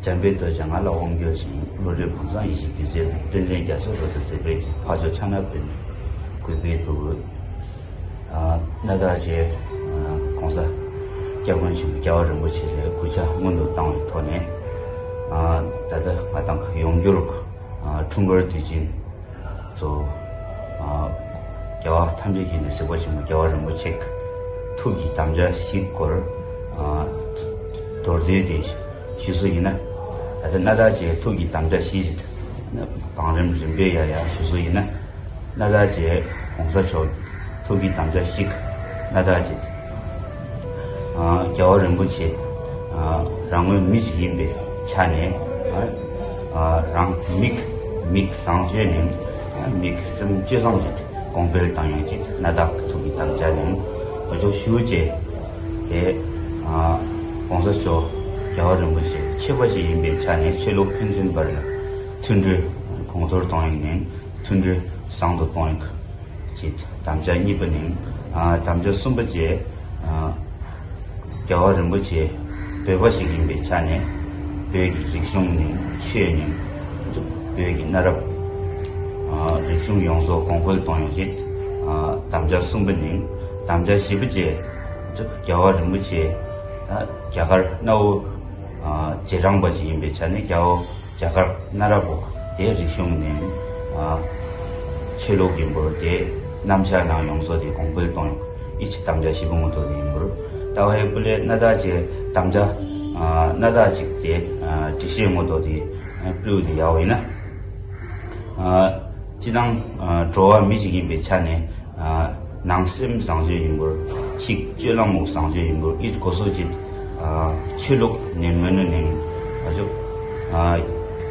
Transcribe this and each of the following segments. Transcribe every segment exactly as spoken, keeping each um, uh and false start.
འཇམ་དཔལ་རྡོ་རྗེ་ང་ལ་དབང་བསྒྱུར་ཞིང་། བློ་གྲོས་བམ་བཟང་ཡེ་ཤེས་རྒྱུད་སྩལ་དུ། བསྟན་འཛིན་རྒྱ་མཚོ་རབ་ཏུ་མཛེས་པའི་རྒྱན། འཕགས་མཆོག་ཕྱག་ན་པདྨོ་གུས་པས་འདུད། ཨ་གནའ་བདག་རྗེ་༸གོང་ས་༸སྐྱབས་མགོན་ཆེན་པོ་རྒྱལ་བ་རིན་པོ་ཆེ་ལ་གུས་ཕྱག་སྔོན་དུ་བཏང་བའི་ཐོག་ནས། ཨ་ད་ལྟ་ང་དང་ཡོངས་གྱུར་ཨ་འཁྲུངས་སྐར་དུས་ཆེན་ཚོ། ཨ་རྒྱལ་བ་ཐམས་ཅད་མཁྱེན་པའི་གཟིགས་པ་ཆེན་པོ་རྒྱལ་བ་རིན་པོ་ཆེ་གི་ཐུགས་ཀྱི་དམ་བཅའ་བཞིའི་སྐོར། ཨ་མདོར་བསྡུས་ཏེ་ཞུ་སྲོལ་ཡིན་ན། ད་ལྟ་གནའ་བདག་རྗེའི་ཐུགས་ཀྱི་དམ་བཅའ་བཞི་ཞིག་བང་རིམ་རིམ་པས་ཡར་ཡར་ཞུ་སྲོལ་ཡིན་ན། གནའ་བདག་རྗེ་༸གོང་ས་མཆོག་ཐུགས་ཀྱི་དམ་བཅའ་བཞི། གནའ་བདག་རྗེ་ཨ་རྒྱལ་བ་རིན་པོ་ཆེ་ཨ་རང་ངོས་མི་ཞིག་ཡིན་པའི་ཆ་ནས། ཨ་ཨ་རང་མིག་མིག་བཟང་སྤྱོད་ནས། ཨ་མིག་སེམས་སྤྱོད་བཟང་ཞིག་གོང་འཕེལ་བཏང་ཡོང་ཅིག་གནའ་བདག་ཐུགས་ཀྱི་དམ་བཅའ་ནས་འོ་ཅོག་ཞུ་བྱས། དེ་ཨ་༸གོང་ས་མཆོག་རྒྱལ་བ་རིན་པོ་ཆེ་ཆོས་པ་ཞིག་ཡིན་པའི་ཆ་ནས་ཆོས་ལུགས་ཕན་ཚུན་བར་ལ་མཐུན་སྒྲིལ་གོང་མཐོར་གཏོང་ཡོང་ནས། མཐུན་སྒྲིལ་བཟང་དུ་གཏོང་ཡོང་ཅེས་དམ་བཅའ་གཉིས་པ་ནི། ཨ་དམ་བཅའ་གསུམ་པ་བཅས། ཨ་རྒྱལ་བ་རིན་པོ་ཆེ་བོད་པ་ཞིག་ཡིན་པའི་ཆ་ནས། བོད་ཀྱི་རིག་གཞུང་ནས་ཆོས་ནས་བོད་ཀྱི་གནའ་རབས་ཨ་རིག་གཞུང་ཡོངས་རྫོགས་གོང་འཕེལ་གཏོང་ཡོང་ཅེས། ཨ་དམ་བཅའ་གསུམ་པ་ནི། དམ་བཅའ་བཞི་པ་བཅས། རྒྱལ་བ་རིན་པོ་ཆེ་ཨ་རྒྱ་གར་གནའ་བོའི་ཨ་རྗེས་འབྲང་པ་ཞིག་ཡིན་པའི་ཆ་ནས། རྒྱལ་བ་རྒྱ་གར་གནའ་རབས་པོ་དེའི་རིག་གཞུང་ནས་ཨ་ཆོས་ལུགས་ཡིན་པོ་དེ་རྣམ་གཞག་ནང་ཡོངས་རྫོགས་དེ་གོང་འཕེལ་གཏོང་ཡོང་ཨི་ཆི་དམ་བཅའ་བཞི་པོ་ངོ་ཐོག་དེ་ཡིན་པོ། ལྟ་བའི་སྤུ་ལས་གནའ་བདག་ཅེས་དམ་བཅའ་ཨ་གནའ་བདག་ཅིག་དེ་ཨ་འགྲེལ་བཤད་ངོ་ཐོག་དེ་ཨ་སྤྲུལ་དེ་ཡག་པོ་ཡིན་ན། ཨ་སྤྱི་དང་ཨ་འགྲོ་བ་མི་ཞིག་ཡིན་པའི་ཆ་ནས། ཨ་ནང་སེམས་བཟང་སྤྱོད་ཡིན་པོ། ཕྱི་སྤྱོད་ལམ་འོག་བཟང་སྤྱོད་ཡིན་པོ། ཨི་གོ་སོ་ཅིག་ཨ་ཆོས་ལུགས་ནས་མོས་ནུ་ནས་ཨ་ཅོ་ཨ་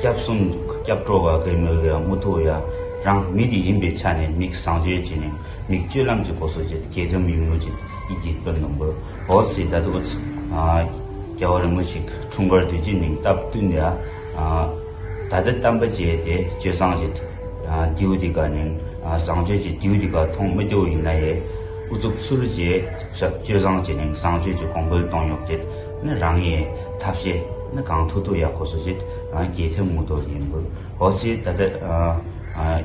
སྐྱབས་གསུམ་སྐྱབས་གྲོགས་བ་གི་མོས་ཡ་མུ་ཐུ་ཡ་རང་མི་དེ་ཡིན་པའི་ཆ་ནས་མིག་བཟང་སྤྱོད་ཅིག་ནས་མིག་སྤྱོད་ལམ་གྱི་གོ་སོ་ཅིག་གལ་ཐུམ་ཡིན་པོ་ཅིག་ཨི་གིས་སྟོན་ནུ་པོ། འོ་ཚེ་ད་དུ་ཨ་རྒྱལ་བ་རིན་པོ་ཆེ་འཁྲུངས་སྐར་དུས་ཆེན་ནིང་སྟབས་བསྟུན་ཡ་ཨ། ད་ལྟ་བསྟན་པ་བཅས་ཏེ་སྤྱོད་བཟང་ཞིག་ཨ་རྡེའུ་འདི་ག་ནས་ཨ་བཟང་སྤྱོད་ཀྱི་རྡེའུ་འདི་ག་མཐོང་མི་བདེའུ་ཡིན་ན་ཡང་། ཨུ་ཚུགས་ཚུར་བཅས་སྤྱོད་བཟང་བཅས་ནས་བཟང་སྤྱོད་ཀྱི་གོང་འཕེལ་གཏོང་ཡོང་ཅེས་ནི་རང་ཡི་ཐབས་ཤེས་ནི་གང་ཐུབ་ཐུབ་ཡག་པོ་སོ་ཅིག་ཨ་གལ་ཐེབས་མུ་ཏོ་ཡིན་པོ། འོ་ཚེ་ད་ལྟ་ཨ་ཨ་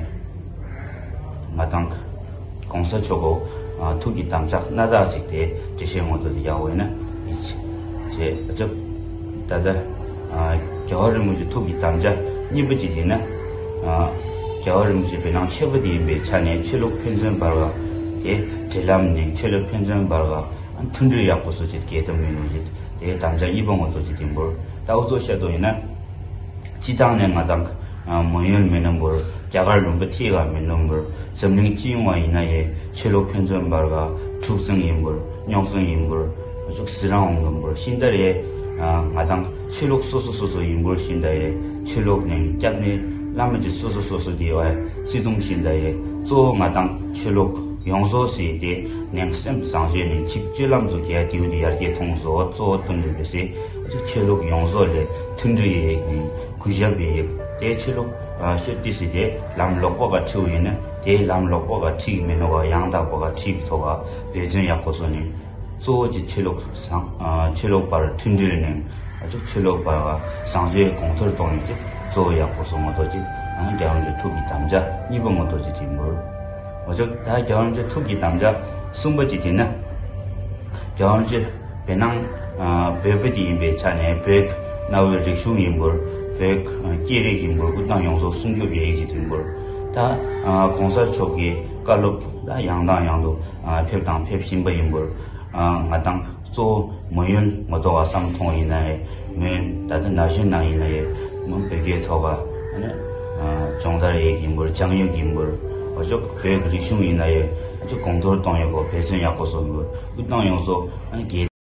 ང་དང་༸གོང་ས་མཆོག་གོ་ཨ་ཐུགས་ཀྱི་དམ་བཅའ་སྣ་ཚོགས་ཅིག་དེ་འགྲེལ་བཤད་ངོ་ཐོག་དེ་ཡག་པོ་ཡིན་ན་ཡིད་ཆེས་ཅེས་ཨ་ཅོ། ད་ལྟ་ཨ་རྒྱལ་བ་རིན་པོ་ཆེ་ཐུགས་ཀྱི་དམ་བཅའ་གཉིས་པ་ཅིག་ཡིན་ན། ཨ་རྒྱལ་བ་རིན་པོ་ཆེ་བོད་ནང་ཆོས་པ་དེ་ཡིན་པའི་ཆ་ནས་ཆོས་ལུགས་ཕན་ཚུན་བར་བ་དེ་འབྲེལ་ལམ་ནས་ཆོས་ལུགས་ཕན་ཚུན་བར་བ་མཐུན་སྒྲིལ་ཡག་པོ་སོ་ཅིག་གལ་ཏེ་མིན་ནོ་ཅིག་དེ་དམ་བཅའ་གཉིས་པ་ངོ་ཐོག་ཅིག་ཡིན་པོ། ད་འུ་ཚོ་བཤད་དོ་ཡིན་ན། སྤྱི་བཏང་ནས་ང་དང་ཨ་མོན་ཡུལ་མི་ནམ་བོར་རྒྱ་གར་ལུང་པ་ཐིག་ག་མི་ནམ་བོར་འཛམ་གླིང་སྤྱི་ཡོངས་བ་ཡིན་ན་ཡང་ཆོས་ལུགས་ཕན་ཚུན་བར་ག་འཁྲུག་ཟིང་ཡིན་བོར་རྙོག་ཟིང་ཡིན་བོར་ཨ་ཅོག་སི་རང་འོང་གམ་བོར་ཤིན་ཏ་རེ། ཨ་ང་དང་ཆོས་ལུགས་སོ་སོ་སོ་སོ་ཡིན་བོར་ཤིན་ཏ་ཡེ་ཆོས་ལུགས་ནས་སྐྱབས་གནས་བླ་མ་ཅིག་སོ་སོ་སོ་སོ་དེ་བ་སི་ཏུང་ཤིན་ཏ་ཡེ་གཙོ་བོ་ང་དང་ཆོས་ལུགས་ཡོངས་རྫོགས་སི་དེ་ནས་སེམས་བཟང་སྤྱོད་ནས་ཆིག་སྤྱོད་ལམ་ཚོ་གལ་དེའུ་དེ་ཡར་རྒྱས་ཐོང་བཟོ་གཙོ་བོ་སྟོན་དུ་འབད་སི། ཆོས་ལུགས་ཡོངས་རྫོགས་ལས་མཐུན་སྒྲིལ་ཡེ་ནི་གུས་ཞབས་ཡེ་དེ་ཆོས་ལུགས་ཤོད་དེ་སི་དེ་ལམ་ལོག་པ་ག་ཁྲིའུ་ཡིན་ན་དེ་ལམ་ལོག་པ་ག་ཁྲིག་མི་ནོ་ག་ཡང་དག་པ་ག་ཁྲིག་ཐོག་ག་འབད་བརྩོན་ཡག་པོ་སོ་ནི་གཙོ་བོ་གཅིག་ཆོས་ལུགས་བཟང་ཆོས་ལུགས་བར་མཐུན་སྒྲིལ་ནི་ཨ་ཅོག་ཆོས་ལུགས་བར་ག་བཟང་སྤྱོད་གོང་མཐོར་གཏོང་ཡིན་གཅིག་གཙོ་བོ་ཡག་པོ་སོ་ངོ་ཐོག་གཅིག་ཨང་རྒྱལ་བ་རིན་པོ་ཆེ་ཐུགས་ཀྱི་དམ་བཅའ་གཉིས་པ་ངོ་ཐོག་གཅིག་ཡིན་པོ། ཨ་ཅོག་ད་རྒྱལ་བ་རིན་པོ་ཆེ་ཐུགས་ཀྱི་དམ་བཅའ་གསུམ་པ་གཅིག་དེ་ན་རྒྱལ་བ་རིན་པོ་ཆེ། བོད་ནང་ཨ་བོད་པ་དེ་ཡིན་པའི་ཆ་ནས་བོད་གནའ་བོའི་རིག་གཞུང་ཡིན་པོར་བོད་ཨ་སྐད་རིགས་ཡིན་པོར་སྐུ་ཐང་ཡོངས་རྫོགས་སྲུང་སྐྱོབ་ཡེ་ཡིག་ཅིག་ཡིན་པོར་ད་ཨ་གོང་ས་མཆོག་གི་བཀའ་སློབ་ད་ཡང་དང་ཡང་དུ་ཨ་ཕེབས་དང་ཕེབས་བཞིན་པ་ཡིན་པོར་ཨ་ང་དང་གཙོ་བོ་མོན་ཡུལ་ངོ་ཐོག་ག་བསམ་མཐོང་ཡིན་ན་ཡང་མོན་ད་ལྟ་ན་གཞོན་ནང་ཡིན་ན་ཡང་མོན་བོད་སྐད་ཐོག་ག་ཨ་ནི་ཨ་སྦྱོང་བརྡར་ཡེ་ཡིག་ཡིན་པོར་སྦྱང་ཡིག་ཡིན་པོར་ཨ་ཅོག་བོད་ཀྱི་རིག་གཞུང་ཡིན་ན་ཡང་ཨ་ཅོག་གོང་མཐོར་གཏོང་ཡག་པོ་འབད་བརྩོན་ཡག་པོ་སོང་པོར་སྐུ་ཐང་ཡོངས་རྫོགས་ཨ་ནི་རྒྱལ།